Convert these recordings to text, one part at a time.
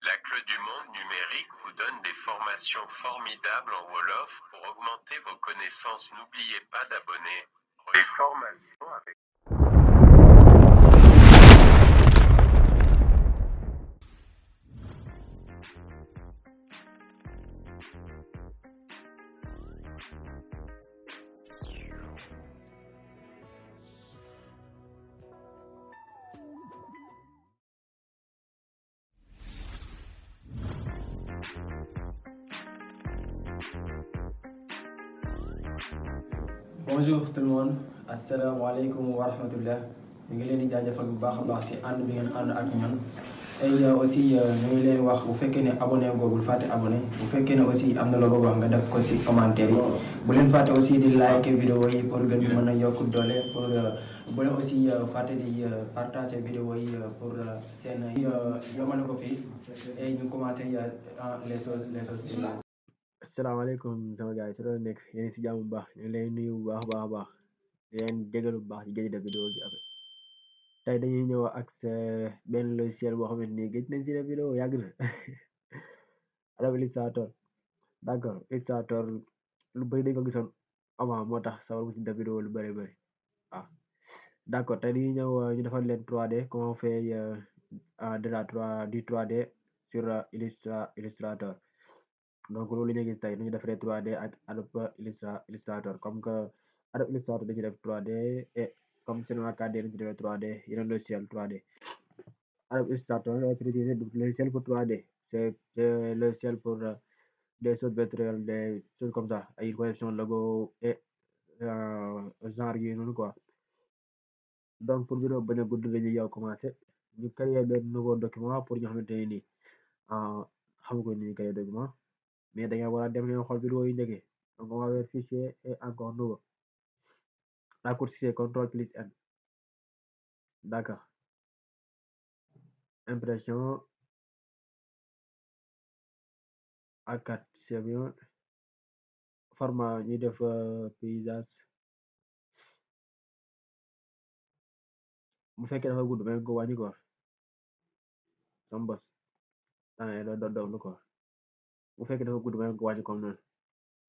La Clé du Monde numérique vous donne des formations formidables en Wolof pour augmenter vos connaissances. N'oubliez pas d'abonner les formations avec Bonjour tout le monde asalaamaaleykum wa rahmatullah ñu ngi leen di jaajëfal bu baax a baax si ànd bi ngeen ànd ak ñun et aussi ñu ngi leen wax bu fekkee ne abonné googul fàtte abonné bu fekkee ne aussi am na loo bëgg wax nga def ko si commentaire yi bu leen fàtte aussi di like vidéo yi pour gën mën a yokk doole pour bu leen aussi fàtte di partager vidéo yi pour seen yomale ko fii et ñu commencé les choses asalaamaaleykum sama gars yi si doon nekk yéen si jàmm bu baax ñu ngi leen nuyu bu baax a baax di leen jégalu bu baax di gëj def vidéo gi après tey dañuy ñëw ak benn logiciel boo xamante ni gëj nañ si def vidéo yàgg na Adobe Illustrator d'accord Illustrator lu bëri dañ ko gisoon avant moo tax sawar mu ci def vidéo lu bëri bëri waaw d'accord tey dañuy ñëw ñu defal leen 3D comment on fait du 3D sur Illustrator donc loolu la ñuy gis tey nu ñu defaree 3D ak Adobe Illustrator comme que Adobe Illustrator dañuy def 3D et comme Cinema 4D dañu ci defee 3D yeneen logiciel 3D Adobe Illustrator est utilisé du logiciel pour 3D c'est le logiciel pour des choses virtuelles des choses comme ça ay correction logo et genre yi noonu quoi donc pour vidéo bañ a gudd dañuy yow commencé ñu créer benn nouveau document pour ñu xamante ne nii xamaguñ ni ñu créer document mais da ngeen war a dem ngeen xool vidéo yi njëkkee donc on va ver fichier et encore nouveau raccourci CTRL plus N d'accord impression A4 c'est bien format ñuy def paysage bu fekkee dafa gudd ba ngeen ko wàññi quoi sama bos doo doglu quoi bu fekkee dafa gudd ba ngeen ko wàññi comme noonu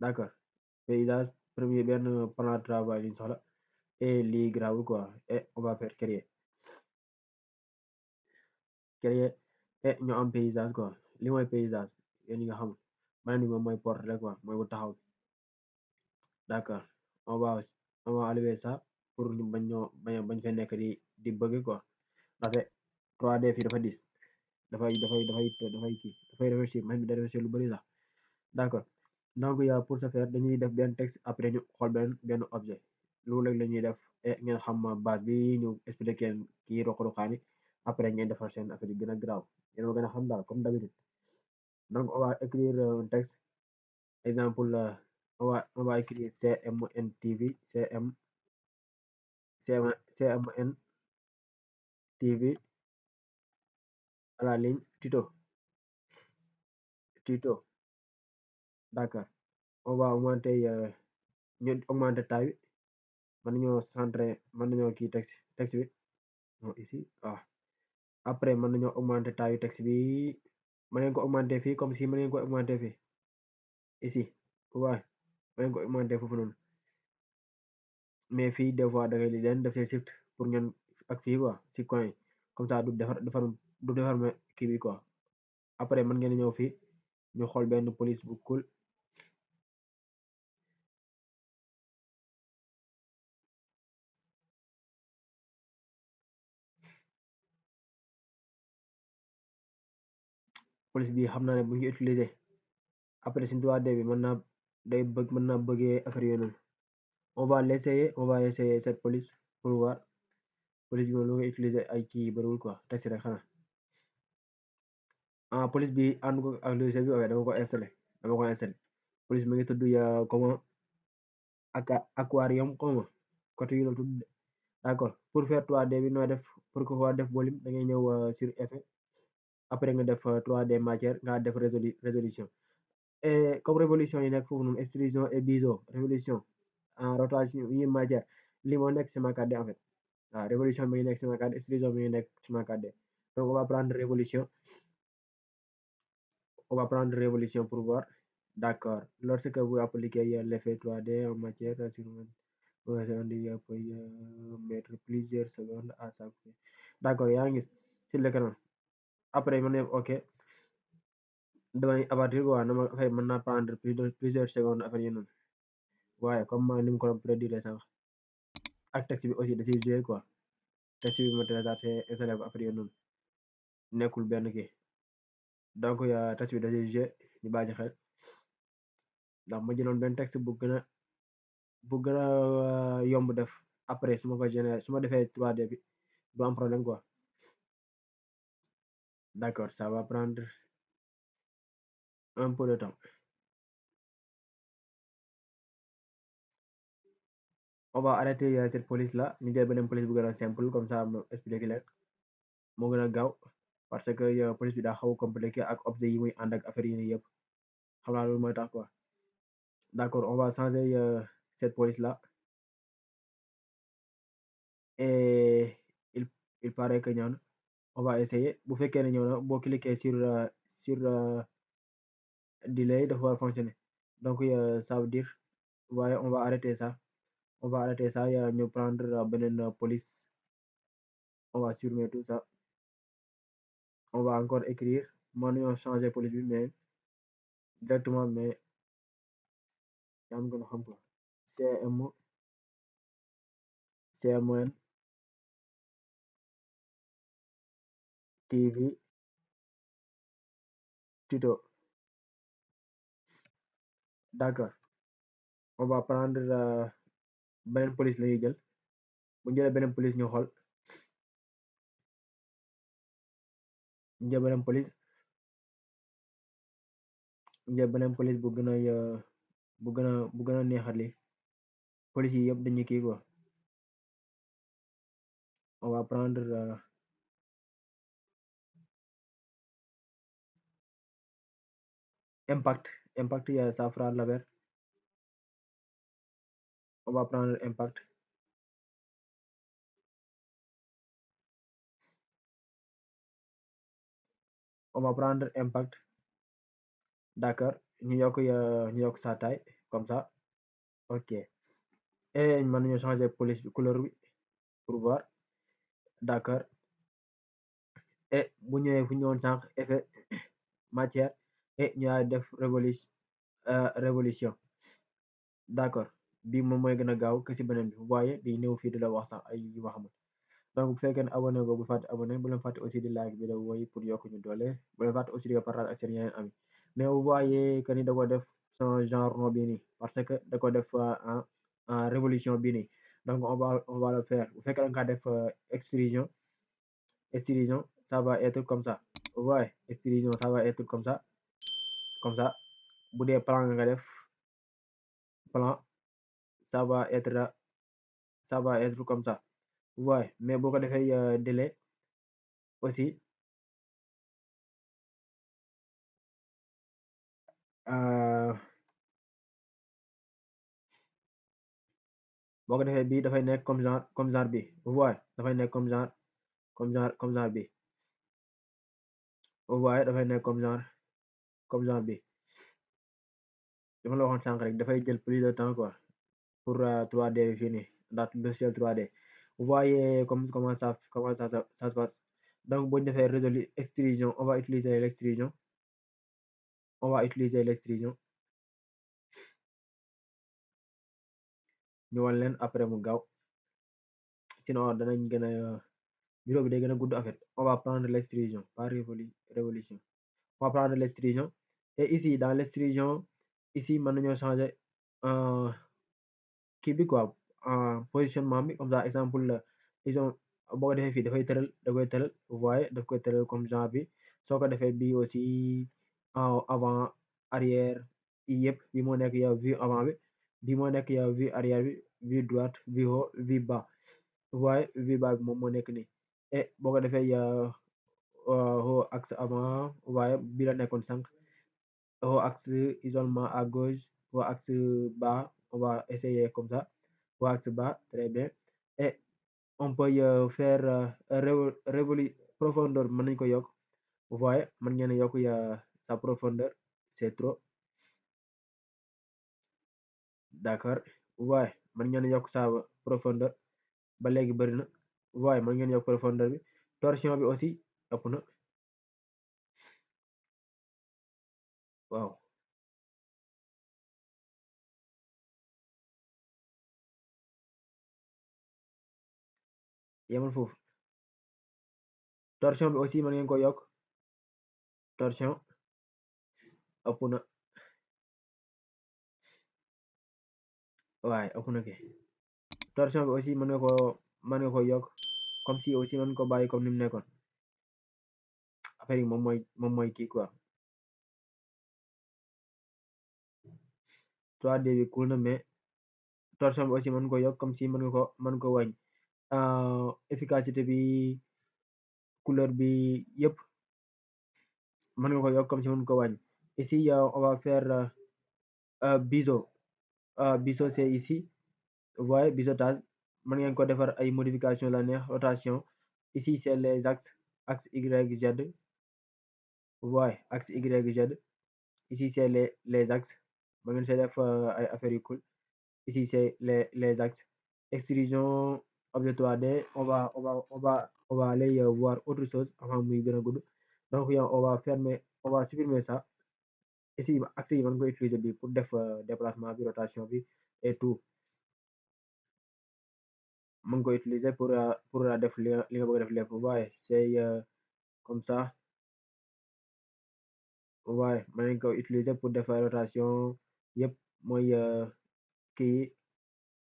d'accord paysage premier benn plan de travail liñ soxla et lii grawul quoi et on va faire créer et ñu am paysage quoi li mooy paysage yéen ñi nga xam man ni moom mooy portrait quoi mooy bu taxaw d'accord on va enlever ça pour ñu bañ fee nekk di bëgg quoi ndaxte 3D fii dafa dis dafay réfléchir man mi da réfléchir lu bëri sax d'accord donc pour ce faire dañuy def benn texte après ñu xool benn objet loolu rek la ñuy def et ngeen xam base bi ñu expliquer kii roq-roqaani après ngeen defar seen affaire yi gën a graaw yéen a gën a xam daal comme d'habitude donc on va écrire un texte exemple on va écrire CMN TV CMN TV à la ligne tuto d'accord on va augmenter ñu augmenter taille mën nañoo centrer mën nañoo kii texte bi non ici après mën nañoo augmenter taille texte bi mën ngeen ko augmenter fii comme si mën ngeen ko augmenter fii ici waaye mën ngeen ko augmenter foofu noonu mais fii des fois da ngay li leen def shift pour ngeen ak fii quoi si coin comme ça du defar kii bi quoi après mën ngeen ñëw fii ñu xool benn police bu cool police bi xam naa ne bu ñu utiliser après si 3D bi mën naa bëggee affaire yooyu noonu on va essayer cette police pour voir police bi moom lu nga utiliser ay kii bëriwul quoi test rek xanaa police bi ànd ko ak logiciel bi dama ko installé police mi ngi tudd comment aquarium comment côté yi la tudd d'accord pour faire 3D bi nooy def pour que waa def volume da ngay ñëw sur effet après nga def 3D matière nga def résolution et comme révolution yi nekk foofu noonu extrusion et biseau révolution rotation yi matière lii moo nekk Cinema 4D en fait révolution mi ngi nekk Cinema 4D extrusion mi ngi nekk Cinema 4D donc on va prendre révolution On va prendre révolution pour voir. D'accord. Lorsque vous appliquez l'effet 3D en matière, on peut mettre plusieurs secondes à chaque fois. D'accord, yaa ngi gis sur l'écran. Après ma ne ok damay avertir quoi dama fay mën naa prendre plusieurs secondes affaire yi noonu waaye comme ni mu ko doon prédire sànq ak texte bi aussi da ciy joué quoi texte bi ma téléchargé installé ko affaire yi noonu nekkul benn kii donc texte bi da ciy joué ñu bàyyi ci xel ndax ma jëloon benn texte bu gën a yomb def après su ma ko généré su ma defee 3D bi du am problème quoi d'accord ça va prendre un peu de temps. On va arrêter cette police là ñu jël beneen police bu gën a simple comme ça ma expliquer leen moo gën a gaaw parce que police bi daa xaw a compliqué ak objet yi muy ànd ak affaire yi nii yëpp xam naa loolu mooy tax quoi d'accord on va changer cette police là et il paraît que ñëw na on va essayer bu fekkee ne ñëw na boo cliquer sur delay dafa war a fonctionner donc ça veut dire waaye on va arrêter ça ñu prendre beneen police on va supprimer tout ça on va encore écrire mën nañoo changer police bi mais directement mais yaa ngi gën a xam quoi CMON TV tuto d'accord on va prendre beneen police la ñuy jël bu ñu jëlee beneen police ñu xool ñu jël beneen police bu gën a bu gën a neexal li police yi yëpp dañuy kii quoi on va prendre impact ça fera l'affaire on va prendre impact d'accord ñu yokk sa taille comme ça ok et mën nañu changer police bi couleur bi pour voir d'accord et bu ñëwee fu ñëwoon sànq effet matière et ñu def révolution d'accord bii moom mooy gën a gaaw que si beneen bi vous voyez bii ñëw fii di la wax sax ay yu ma xamul donc bu fekkee ne abonné go bu fàtte abonné bu leen fàtte aussi di like vidéo yi pour yokk ñu doole bu leen fàtte aussi di ko partage ak seen yeneen ami mais vous voyez que ni da ko def sans genre rond bii nii parce que da ko def en révolution bii nii donc on va le faire bu fekkee da nga def extrusion ça va être comme ça vous voyez extrusion ça va être comme ça bu dee plan nga def plan ça va être comme ça vous voyez mais boo ko defee délai aussi boo ko defee bii dafay nekk comme genre bi vous voyez dafay nekk comme genre bi vous voyez dafay nekk comme genre bi dama la waxoon sànq rek dafay jël plus de temps quoi pour 3D bi fii nii ndax logiciel 3D vous voyez comment ça se passe donc boo ñu defee résolu extrusion on va utiliser l'extrusion ñu wan leen après mu gaaw sinon danañ gën a vidéo bi day gën a gudd en fait on va prendre l'extrusion pas révolution on va prendre l'extrusion et ici dans l'extrusion ici mën nañoo changer kii bi quoi positionnement bi comme ça exemple disons boo ko defee fii dafay tëral da koy tëral vous voyez daf koy tëral comme genre bi soo ko defee bi aussi avant arrière yëpp bi moo nekk yow vue avant bi moo nekk yow vue arrière bi vue droite vue haut vue bas vous voyez vue bas bi moom moo nekk nii et boo ko defee haut axe avant vous voyez bi la nekkoon sànq haut axe isolement à gauche haut axe bas on va essayer comme ça haut axe bas très bien et on peut faire profondeur mën nañu ko yokk vous voyez mën ngeen yokk sa profondeur c'est trop. D'accord, vous voyez mën ngeen yokk sa profondeur ba léegi bëri na. vous voyez mën ngeen yokk profondeur bi. torsion bi aussi ëpp na waaw. yemal foofu. torsion bi aussi mën ngeen ko yokk. torsion ëpp na waaye ëpp na ke. torsion bi aussi mën nga ko yokk comme si aussi mën ko bàyyi comme ni mu nekkoon. affaire yi moom mooy kii quoi. 3D bi cool na mais torsion bi aussi mën ko yokk comme si mën ko wàññi. efficacité bi couleur bi yëpp mën nga ko yokk comme si mën ko wàññi. ici on va faire biseau. biseau c'est ici. vous voyez biseautage mën ngeen ko defar ay modification la neex. rotation ici c'est les axes axe Y Z. vous voyez axe Y Z. ici c'est les axes mën ngeen see def ay affaires yu cool. ici c'est les axes. extrusion objet 3D on va aller voir autre chose avant muy gën a gudd. donc on va supprimer ça. ici axe yi mën nga ko utiliser bi pour def déplacement bi rotation bi et tout. mën nga ko utiliser pour def li nga bëgg a def lépp. vous voyez c'est comme ça. vous voyez mën nga ko utiliser pour def rotation yëpp mooy kii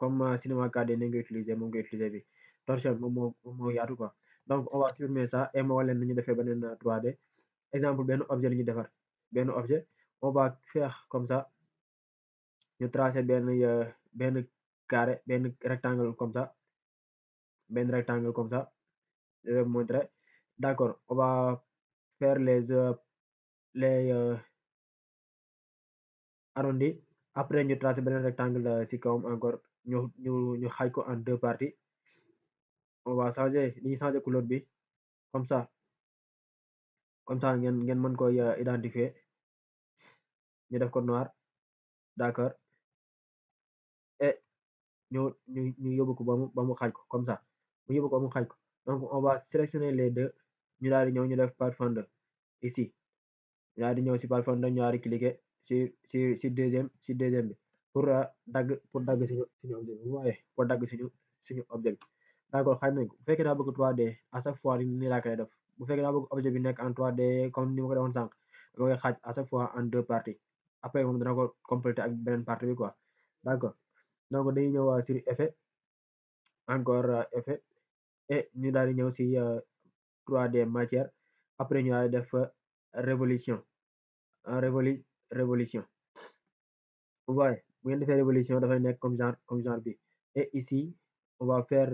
comme cinéma 4D ni nga utiliser moom nga utiliser bi. torsion moom moo yaatu quoi. donc on va supprimer ça et ma leen nañu defee beneen 3D. exemple benn objet la ñuy defar. benn objet on va faire comme ça. ñu tracer benn carré benn rectangle comme ça. benn rectangle comme ça. je vais vous montrer. d'accord on va faire les arrondis. après ñu tracer beneen rectangle ci kawam encore ñu xaaj ko en deux parties. on va changer dañuy changer couleur bi comme ça ngeen mën koy identifier. ñu def ko noir. d'accord et ñu yóbbu ko ba mu xaaj ko comme ça. ñu yóbbu ko ba mu xaaj ko. donc on va sélectionner les deux. ñu daal di ñëw ñu def pathfinder ici. ñu daal di ñëw ci pathfinder ñu daal di cliquer ci deuxième bi pour dagg suñu objet bi. vous voyez pour dagg suñu objet bi. d'accord xaaj nañ ko. bu fekkee daa bëgg 3D à chaque fois ni laa koy def. bu fekkee daa bëgg objet bi nekk en 3D comme ni ma ko defoon sànq dama koy xaaj à chaque fois en deux parties. après moom dana ko compléter ak beneen partie bi quoi. d'accord donc dañuy ñëw sur effet encore effet et ñu daal di ñëw ci 3D matière. après ñu daal di def révolution révolution. vous voyez bu ngeen defee révolution dafay nekk comme genre bi. et ici on va faire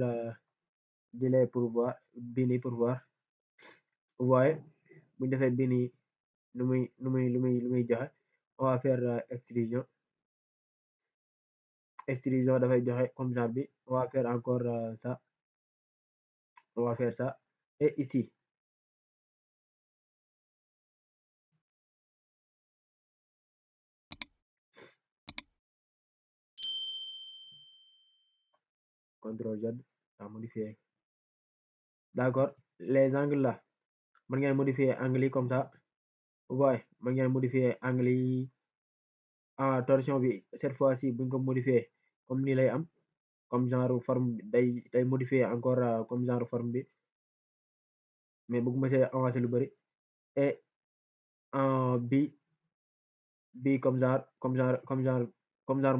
delay pour voir bii nii pour voir. vous voyez bu ñu defee bii nii lu muy joxe. on va faire extrusion dafay joxe comme genre bi. on va faire encore ça. on va faire ça et ici CTRL Z à modifier. d'accord les angles là mën ngeen modifier angle yi comme ça. vous voyez mën ngeen modifier angle yi. torsion bi cette fois-ci buñ ko modifier comme nii lay am comme genre forme day modifier encore comme genre forme bi mais bëgguma see avancer lu bari. et bi comme genre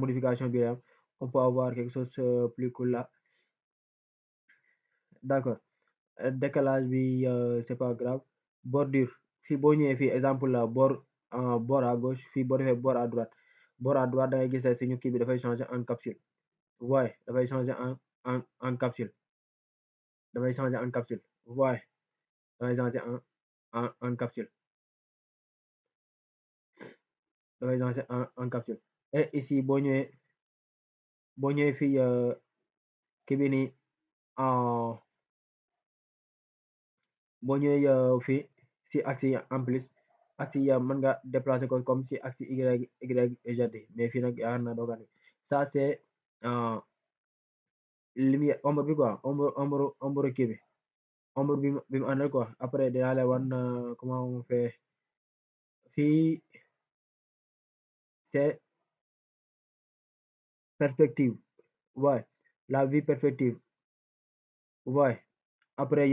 modification bi am on peut avoir quelque chose plus cool là. d'accord décalage bi c'est pas grave. bordure fii boo ñëwee fii exemple la bord à gauche fii boo defee bord à droite. bord à droite da ngay gis suñu kii bi dafay changer en capsule. vous voyez dafay changer en capsule. dafay changer en capsule. vous voyez dafay changer en capsule. dafay changer en capsule. et ici boo ñëwee fii kii bi nii boo ñëwee fii si axe yi en plus axe yi mën nga déplacer ko comme si axe y z mais fii nag yaakaar naa doo ça c'est lumière ombre bi quoi ombre kii bi ombre bi mu àndal quoi après dinaa la wan comment on fait fii c'est perspective ouais la vue perspective ouais après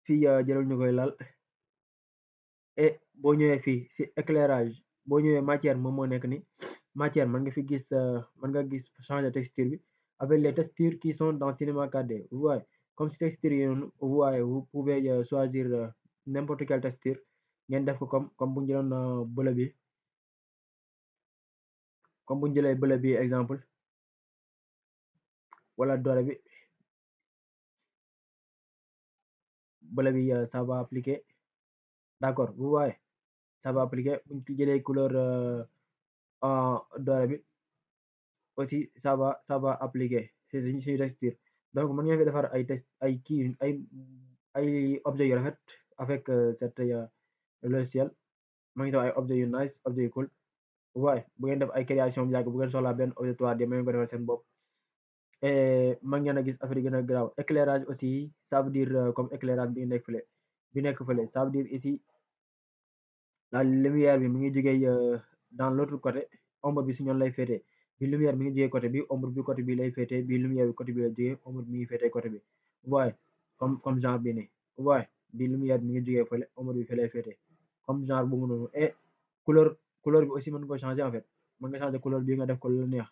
fii jëlal ñu koy lal et boo ñëwee fii si éclairage boo ñëwee matière moom moo nekk ni matière mën nga fi gis mën nga gis changer texture bi avec les textures qui sont dans Cinema 4D vous voyez comme si texture yi noonu vous voyez vous pouvez choisir n'importe quelle texture ngeen def ko comme bu ñu jëloon bleu bi comme bu ñu jëlee bleu bi exemple wala doré bi bleu bi ça va appliquer d'accord vous voyez ça va appliquer bu ñu jëlee couleur doré bi aussi ça va appliquer c'est suñu texture donc mën ngeen fi defar ay text ay kii ay objets yu rafet avec cette logiciel ma ngi def ay objets yu nice objets yu cool waaye bu ngeen def ay création bu yàgg bu ngeen soxlaa benn objet 3D ma ngeen ko defal seen bopp et mën ngeen a gis affaire yi gën a graaw éclairage aussi ça veut dire comme éclairage bi nekk fële ça veut dire ici la lumière bi mi ngi jógee dans l'autre côté ombre bi si ñoom lay féetee bi lumière mi ngi jógee côté bi ombre bi côté bi lay féetee bi lumière bi côté bi lay jógee ombre bi mi ngi féetee côté bi waaye comme genre bi nii waaye bi lumière bi mi ngi jógee fële ombre bi fi lay féetee comme genre bu mu noonu et couleur bi aussi mën nga ko changer en fait mën nga changer couleur bi nga def ko lu neex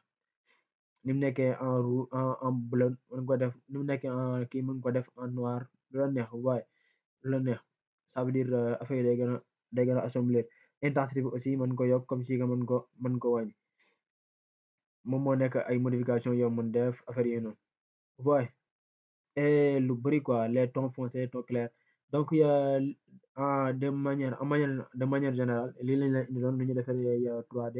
ni mu nekkee en rouge en bleu mën ko def ni mu nekkee en kii mën ko def en noir lu la neex waaye lu la neex ça veut dire affaire yi day gën a assembler intensité bi aussi mën ko yokk comme si nga mën ko wàññi moom moo nekk ay modification yoo mën def affaire yi noonu waaye et lu bari quoi les tons foncés tons clairs donc de manière générale lii lañ leen indiloon nu ñu defee 3D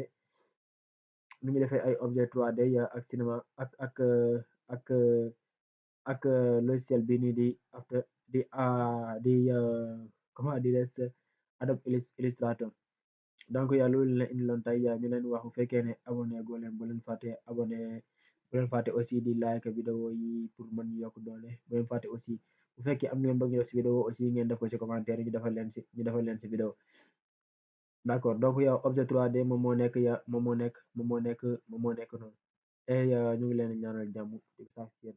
nu ñu defee ay objet 3D ak cinéma ak logiciel bi nii di after di comment dirais Adobe Illustrator donc loolu la indiloon tey ñu leen wax bu fekkee ne abonné goo leen bu leen fàtte abonné bu leen fàtte aussi di like vidéo yi pour mën ñu yokk doole bu leen fàtte aussi bu fekkee am ngeen bëgg ñu def si vidéo aussi ngeen def ko si commentaire ñu defal leen si vidéo d'accord donc objet 3D moom moo nekk noonu et ñu ngi leen ñaanal jàmm di sax si yéen